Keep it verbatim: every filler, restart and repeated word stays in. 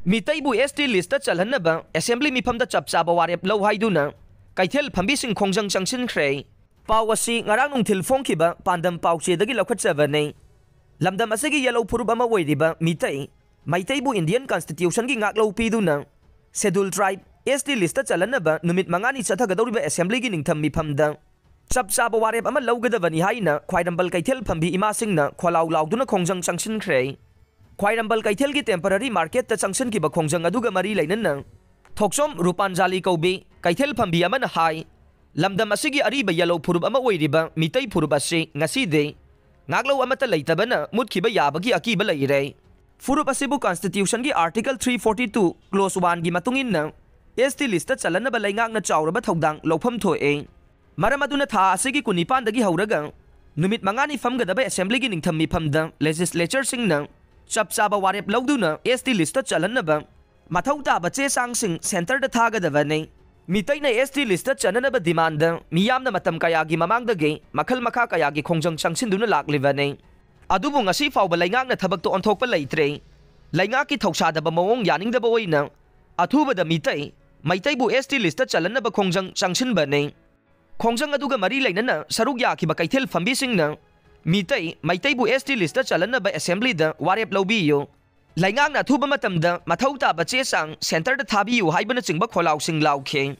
ꯃꯤꯇꯩꯕꯨ S T list ꯆꯜꯍꯟꯅꯕ assembly ꯃꯤꯐꯝꯗ ꯆꯞ ꯆꯥꯕ ꯋꯥꯔꯦꯞ ꯂꯧ ꯍꯥꯏꯗꯨꯅ ꯀꯩꯊꯦꯜ ꯐꯝꯕꯤꯁꯤꯡ ꯈꯣꯡꯖꯪ ꯆꯪꯁꯤꯟꯈ꯭ꯔꯦ꯫ ꯄꯥꯎ ꯑꯁꯤ ꯉꯔꯥꯡ ꯅꯨꯡꯊꯤꯜ ꯐꯣꯡꯈꯤꯕ ꯄꯥꯟꯗꯝ ꯄꯥꯎꯆꯦꯗꯒꯤ ꯂꯧꯈꯠꯆꯕꯅꯤ꯫ ꯂꯝꯗꯝ ꯑꯁꯤꯒꯤ ꯌꯦꯜꯍꯧ ꯐꯨꯔꯨꯞ ꯑꯃ ꯑꯣꯏꯔꯤꯕ ꯃꯤꯇꯩ, ꯃꯩꯇꯩꯕꯨ Indian Constitution ꯒꯤ ꯉꯥꯛꯂꯧ ꯄꯤꯗꯨꯅ Schedule Tribe, S T list ꯆꯜꯍꯟꯅꯕ ꯅꯨꯃꯤꯠ ꯃꯉꯥꯅꯤ ꯆꯠꯊꯒꯗꯧꯔꯤꯕ assembly ꯒꯤ ꯅꯤꯡꯊꯝ ꯃꯤꯐꯝꯗ ꯆꯞ ꯆꯥꯕ ꯋꯥꯔꯦꯞ ꯑꯃ ꯂꯧꯒꯗꯕꯅꯤ ꯍꯥꯏꯅ ꯈ꯭ꯋꯥꯏꯔꯝꯕꯜ ꯀꯩꯊꯦꯜ ꯐꯝꯕꯤ ꯏꯃꯥꯁꯤꯡꯅ ꯈꯣꯜꯂꯥꯎ ꯂꯥꯎꯗꯨꯅ ꯈꯣꯡꯖꯪ ꯆꯪꯁꯤꯟꯈ꯭ꯔꯦ꯫ ꯈ꯭ꯋꯥꯏꯔꯝꯕꯜ ꯀꯩꯊꯦꯜꯒꯤ temporary market ꯇ ꯆꯪꯁꯤꯟꯈꯤꯕ ꯈꯣꯡꯖꯪ ꯑꯗꯨꯒ ꯃꯔꯤ ꯂꯩꯅꯅ ꯊꯣꯛꯆꯣꯝ ꯔꯨꯄꯥꯟꯖꯥꯂꯤ ꯀꯧꯕꯤ ꯀꯩꯊꯦꯜ ꯐꯝꯕꯤ ꯑꯃꯅ ꯍꯥꯏ, ꯂꯝꯗꯝ ꯑꯁꯤꯒꯤ ꯑꯔꯤꯕ ꯌꯦꯜꯍꯧ ꯐꯨꯔꯨꯞ ꯑꯃ ꯑꯣꯏꯔꯤꯕ ꯃꯤꯇꯩ ꯐꯨꯔꯨꯞ ꯑꯁꯤ ꯉꯁꯤꯗꯤ ꯉꯥꯛꯂꯧ ꯑꯃꯠꯇ ꯂꯩꯇꯕꯅ ꯃꯨꯠꯈꯤꯕ ꯌꯥꯕꯒꯤ ꯑꯀꯤꯕ ꯂꯩꯔꯦ꯫ ꯐꯨꯔꯨꯞ ꯑꯁꯤꯕꯨ Constitution ꯒꯤ Article three forty two Clause one ꯒꯤ ꯃꯇꯨꯡ ꯏꯟꯅ S T list ꯆꯜꯍꯟꯅꯕ ꯂꯩꯉꯥꯛꯅ ꯆꯥꯎꯔꯕ ꯊꯧꯗꯥꯡ ꯂꯧꯐꯝ ꯊꯣꯛꯑꯦ꯫ ꯃꯔꯝ ꯑꯗꯨꯅ ꯊꯥ ꯑꯁꯤꯒꯤ ꯀꯨꯟꯅꯤꯄꯥꯟꯗꯒꯤ ꯍꯧꯔꯒ ꯅꯨꯃꯤꯠ ꯃꯉꯥꯅꯤ ꯐꯝꯒꯗꯕ assembly ꯒꯤ ꯅꯤꯡꯊꯝ ꯃꯤꯐꯝꯗ legislature ꯁꯤꯡꯅ ꯆꯞ ꯆꯥꯕ ꯋꯥꯔꯦꯞ ꯂꯧꯗꯨꯅ S T list ꯆꯜꯍꯟꯅꯕ ꯃꯊꯧ ꯇꯥꯕ ꯆꯦ ꯆꯥꯡꯁꯤꯡ centre ꯗ ꯊꯥꯒꯗꯕꯅꯤ꯫ ꯃꯤꯇꯩꯅ S T list ꯆꯟꯅꯅꯕ demand ꯃꯤꯌꯥꯝꯅ ꯃꯇꯝ ꯀꯌꯥꯒꯤ ꯃꯃꯥꯡꯗꯒꯤ ꯃꯈꯜ ꯃꯈꯥ ꯀꯌꯥꯒꯤ ꯈꯣꯡꯖꯪ ꯆꯪꯁꯤꯟꯗꯨꯅ ꯂꯥꯛꯂꯤꯕꯅꯤ꯫ ꯑꯗꯨꯕꯨ ꯉꯁꯤ ꯐꯥꯎꯕ ꯂꯩꯉꯥꯛꯅ ꯊꯕꯛꯇ ꯑꯣꯟꯊꯣꯛꯄ ꯂꯩꯇ꯭ꯔꯦ꯫ ꯂꯩꯉꯥꯛꯀꯤ ꯊꯧꯁꯥꯗꯕ ꯃꯑꯣꯡ ꯌꯥꯅꯤꯡꯗꯕ ꯑꯣꯏꯅ ꯑꯊꯨꯕꯗ ꯃꯤꯇꯩ, ꯃꯩꯇꯩꯕꯨ S T list ꯆꯜꯍꯟꯅꯕ ꯈꯣꯡꯖꯪ ꯆꯪꯁꯤꯟꯕꯅꯤ꯫ ꯈꯣꯡꯖꯪ ꯑꯗꯨꯒ ꯃꯔꯤ ꯂꯩꯅꯅ ꯁꯔꯨꯛ ꯌꯥꯈꯤꯕ ꯀꯩꯊꯦꯜ ꯐꯝꯕꯤꯁꯤꯡꯅ Meitei, ꯃꯩꯇꯩꯕꯨ S T list ꯆꯜꯍꯟꯅꯕ assembly ꯗ ꯋꯥꯔꯦꯞ ꯂꯧꯕꯤꯌꯨ, ꯂꯩꯉꯥꯛꯅ ꯑꯊꯨꯕ ꯃꯇꯝꯗ ꯃꯊꯧ ꯇꯥꯕ ꯆꯦ ꯆꯥꯡ centre ꯗ ꯊꯥꯕꯤꯌꯨ ꯍꯥꯏꯕꯅꯆꯤꯡꯕ ꯈꯣꯜꯂꯥꯎꯁꯤꯡ ꯂꯥꯎꯈꯤ꯫